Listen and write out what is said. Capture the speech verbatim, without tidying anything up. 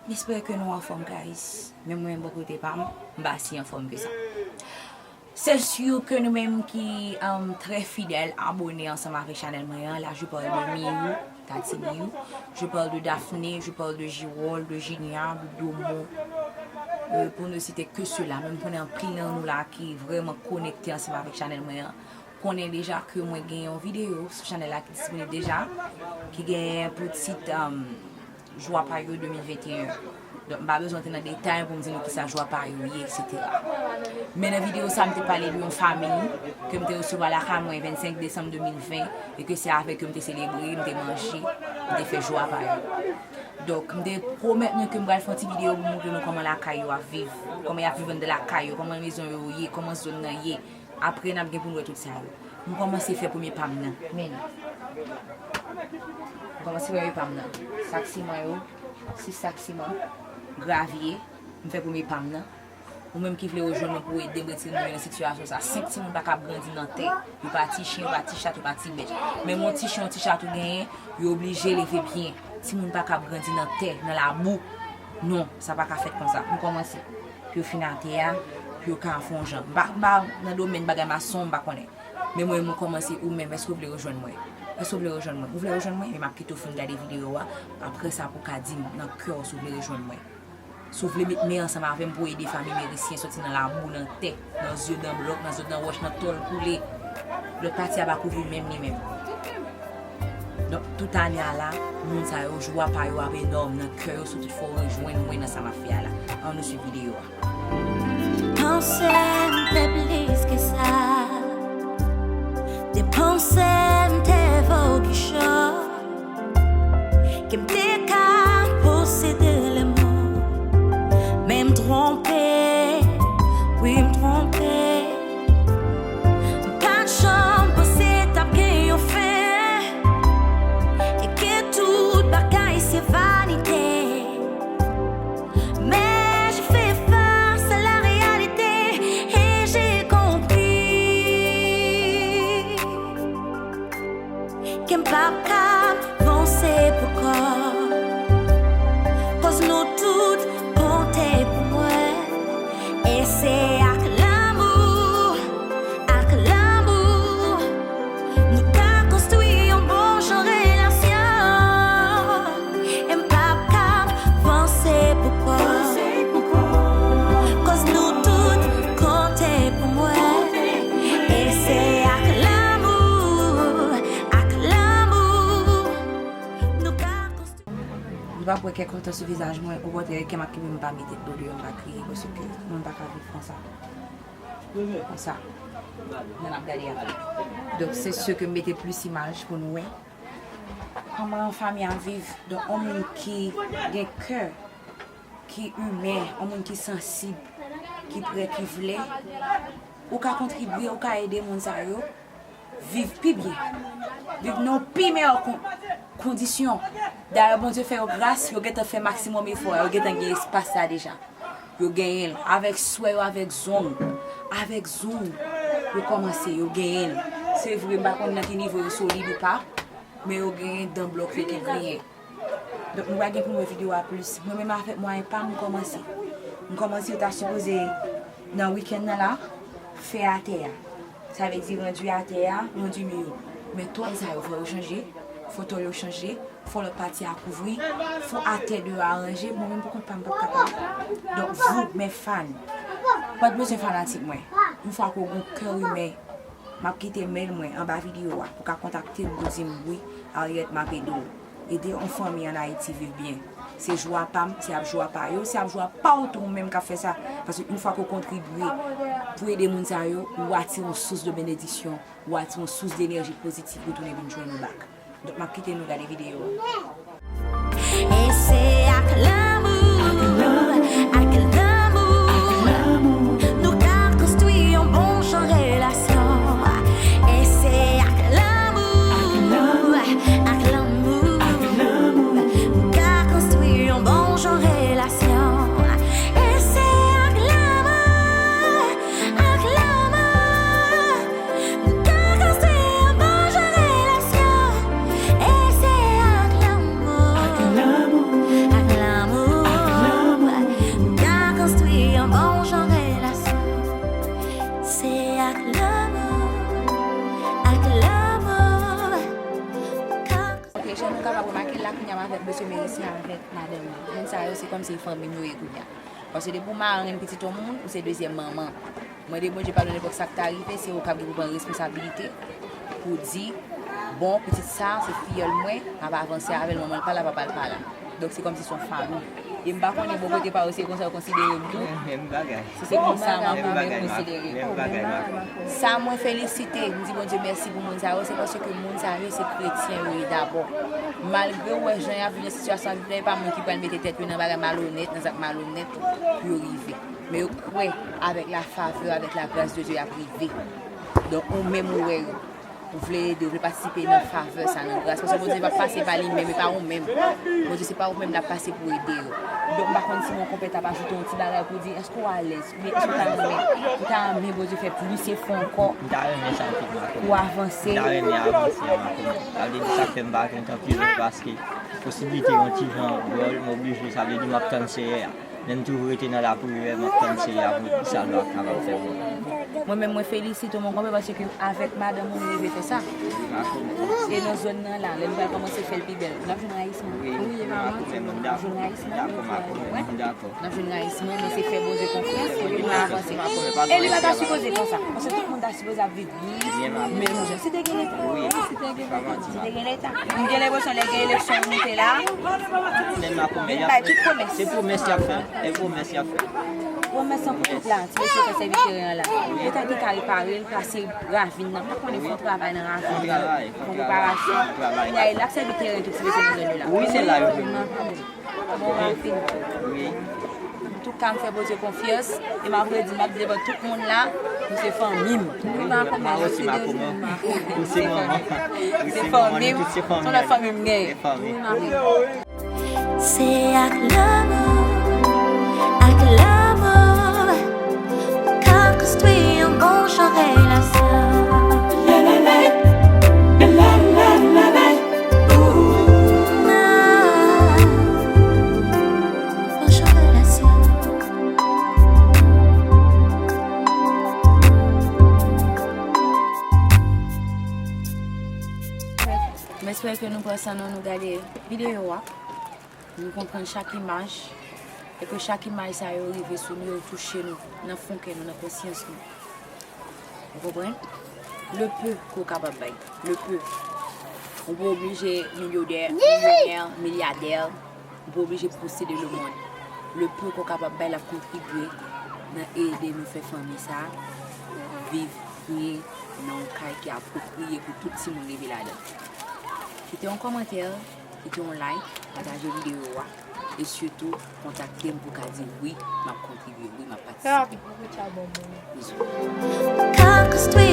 M espere ke nou anfòm, guys. Men mwen, bò kote pa m, m pa si anfòm ke sa. Se si ke nou menm ki um, trè fidèl abone ansanm avèk chanèl mwen an, là je parle de Miyou, Tati Miyou, je parle de Daphné, je parle de Girol, de Jinia, de Domo, euh, pour ne citer que ceux-là. Men m konnen anpil nan nou la ki vrèman konekte ansanm avèk chanèl mwen an, konnen deja ke mwen gen yon videyo sou chanèl la ki disponib deja, ki gen pou tit um, Joie Payot de mil venteyen. Donk, m pa bezwen antre nan detay pou m di nou kisa Joie Payot ye, et cetera. Men nan videyo sa, m te pale de yon fanmi ke m te resevwa lakay mwen vennsenk desanm de mil ven, e ke se avèk yo m te selebre, m te manje, m te fè Joie Payot. Donk, m te pwomèt nou ke m pral fè yon ti videyo pou montre nou kòman lakay yo ap viv, kòman y ap viv anndan lakay yo, kòman mezon yo ye, kòman zòn nan ye. Apre, n ap gen pou n wè tout sa yo. M kòmanse fè premye pa m nan. Men. M kòmanse premye pa m nan. Sak siman yo, sis sak siman, gravye, m fè premye pa m nan. Ou menm ki vle rejwenn mwen pou ede m retire mwen nan sitiyasyon sa. Senk timoun pa kab grandi nan tè. Yo pa ti chen, yo pa ti chat, yo pa ti bèt. Menm yon ti chen, yon ti chat ou genyen, yo oblije leve byen. Timoun pa kab grandi nan tè, nan labou. Non, sa pa ka fèt konsa. M kòmanse. Pou yo fin atè a, pou yo ka fè yon jan. M pa, m pa nan domèn bagay mason, m pa konnen. Men mwen, mwen kòmanse ou menm, èske w vle rejwenn mwen? Èske w vle rejwenn mwen? Ou vle rejwenn mwen? Men m ap kite w fin gade videyo a. Apre sa, pou w ka di m nan kè w si w vle rejwenn mwen. Si w vle met men ansanm avè m pou w ede fanmi Merisyen soti nan labou, nan tè, nan zye dan blòk, nan zye dan wòch, nan tòl koule. Lòt pati a pa kouvri menm li menm. Donk, tout ane a la, moun sa yo, jwa pa yo ap enòm nan kè yo, si w tout fò rejwenn mwen nan sa m ap fè a la. Ann nou swiv videyo a. Panse m te plis ke sa. Depanse m te vo kichòt. Ke m te ka posede lemonn. Men m twonpe, wi m twonpe. M pa t janm panse t ap gen yon fen. E ke tout bagay se vanite. Mais je fais face à la réalité et j'ai compris ke m p ap ka vanse pou kò. Koz nou tout konte pou mwen. E se ak lanmou, ak lanmou, nou ka konstwi yon bon jan relasyon. E m p ap ka vanse pou kò. Koz nou tout konte pou mwen. E se ak lanmou, ak lanmou, nou ka konstwi. Ou p ap wè kè kontan sou vizaj mwen, okontrè, kè m ap kenbe m pa mete dlo deyò, m pa kriye, paske moun pa ka viv konsa. Konsa. Nan ap gade a. Donk, se si ke m mete plis imaj pou nou wè. Kòman yon fanmi ap viv? Donk, yon moun ki gen kè, ki imen, yon moun ki sansib, ki prè, ki vle, ou ka kontribye, ou ka ede moun sa yo viv pi byen, viv nan yon pi meyè kon-, kondisyon. Dayè, Bondye fè yo gras, yo gentan fè maksimòm efò, yo gentan gen espas la deja. Yo genyen l. Avèk swè yo, avèk zong. Avèk zong, yo kòmanse, yo genyen l. Se vre, m pa konn nan ki nivo yo solid ou pa, men yo genyen dan blòk yo ki griyen. Donk, nou pral gen pou nou wè videyo a plis. Mwen menm avèk mwayen pa m, m kòmanse. M kòmanse, yo ta sipoze nan wikenn nan la, fè atè a. Sa vle di randui atè a, randui mi yo. Men tòl sa yo, fò yo chanje, fò tòl yo chanje, fò lòt pati a kouvri, fò atè deyò a ranje, mwen menm poukont pa m p ap kapab. Donk, vous, mes fans, pa t bezwen fanatik mwen. Yon fwa ke w gen kè imen, m ap kite mail mwen anba videyo a, pou ka kontakte m pou di m, wi, Harriet, m ap ede w. Ede yon fanmi ann Ayiti viv byen. Se jwa pa m, se ap jwa pa yo, se ap jwa pa w tou ou menm k ap fè sa. Paske yon fwa ke w kontribye pou ede moun sa yo, ou atire yon sous de benediksyon, ou atire yon sous de enèji pozitiv pou tounen vin jwenn ou back. Donk, m ap kite nou gade videyo a. E se ak lanmou, ak lanmou, nou ka konstwi yon bon jan relasyon. E se ak lanmou, ak lanmou, nou ka konstwi yon bon jan relasyon. E se ak lanmou, ak lanmou, nou ka konstwi yon bon jan relasyon. E se ak lanmou, ak lanmou, Avèk madanm mwen. Moun sa yo, se kòmsi fanmi m yo ye kounye a. Paske depi w marenn pitit yon moun, ou se dezyèm manman. Mande Bondye padon nenpòt sa k ta rive, se ou k ap gen pou pran responsabilite pou di, bon, pitit sa, se fiyèl mwen, m ap avanse avè l, manman l pa la, papa l pa la. Donk, se kòmsi se yon fanmi. E m pa konnen bò kote pa yo, se konsa yo konsidere m tou. Menm bagay. Si se konsa, m ap konsidere. Menm bagay, Marco. Sa mwen felisite, m di Bondye mèsi pou moun sa yo, se paske moun sa yo se kretyen yo ye dabò. Malgre w wè jan y ap viv nan sitiyasyon y ap viv la, e pa moun ki pral mete tèt yo nan bagay malonèt, nan zak malonèt pou yo rive. Men yo kwè avèk la favè, avèk la gras de Dye y ap rive. Donk, ou menm ou wè yo. Ou vle ede, ou vle patisipe nan favè sa, nan gras. Paske Bondye p ap pase pa li menm, e pa ou menm. Bondye se pa ou menm l ap pase pou ede yo. Donk, m pa konn si mwen konpè t ap ajoute yon ti bagay pou di, èske w alèz? Oubyen èske w ta renmen, ou ta renmen Bondye fè plis efò ankò? M ta renmen sa anpil, Marco. Pou avanse? M ta renmen avanse, Marco. Sa vle di sa k fè m pa kontan plis, paske posiblite yon ti jan dwòl, m oblije, sa vle di m ap tann Seyè a. Men m toujou rete nan lapriyè, m ap tann Seyè a pou l di sa l va kapab fè pou mwen. Mwen menm, mwen felisite w, mon konpè, paske avèk madanm ou, nou rive fè sa. E nan zòn nan la, lè nou pral kòmanse fè l pi bèl, n ap jwenn rayisman. Wi, m ap jwenn rayisman. Dakò, m ap jwenn, dakò. N ap jwenn rayisman, men se fè Bondye konfyans, epi nou avanse. E li pa ta sipoze konsa, paske tout moun ta sipoze ap viv li menm jan. Si te gen leta, si te gen leta. M gen lenpresyon lè gen eleksyon, nou te la. Men m ap bay tout pwomès. Se pwomès y ap fè. E pwomès y ap fè. Pwomès an pou tout la, ti mesye fè sèvi teren an la. Leta ki ka repare l, pase ravin nan. Pa konnen fè yon travay nan ravin nan. Fè yon reparasyon. Kounye a, e l ap sèvi teren tout ti mesye nan zòn yo la. Wi, se la yo vin. Bon, anpil. Wi. Antouka, m fè Bondye konfyans e m ap redi, m ap di devan tout moun la, nou se fanmi m. Wi, m a konprann. Mwen osi, m a konprann. Ou se manman. Ou se manman, nou tout se fanmi. Se fanmi m, se yon lòt fanmi m genyen. Se fanmi. Wi, m a konprann. Se ak lanmou, ak lanmou, k ap konstwi yon bon jan relasyon. Bon jan relasyon. M espere ke nou pran san nou, nou gade videyo a. Nou konprann chak imaj, e ke chak imaj sa yo rive sou nou, yo touche nou, nan fon kè nou, nan konsyans nou. Ou konprann? Le peu ke w kapab bay, le peu. Ou pa oblije milyonè, milyonè, milyadè, ou pa oblije posede le monde. Le peu ke w kapab bay, l ap kontribye nan ede nou fè fanmi sa a viv byen nan yon kay ki apwopriye pou tout timoun leve ladan. Kite yon kòmantè, kite yon like, pataje videyo a, e sitou kontakte m pou w ka di wi, m ap kontribye, wi, m ap patisipe. Bizou. K ap konstwi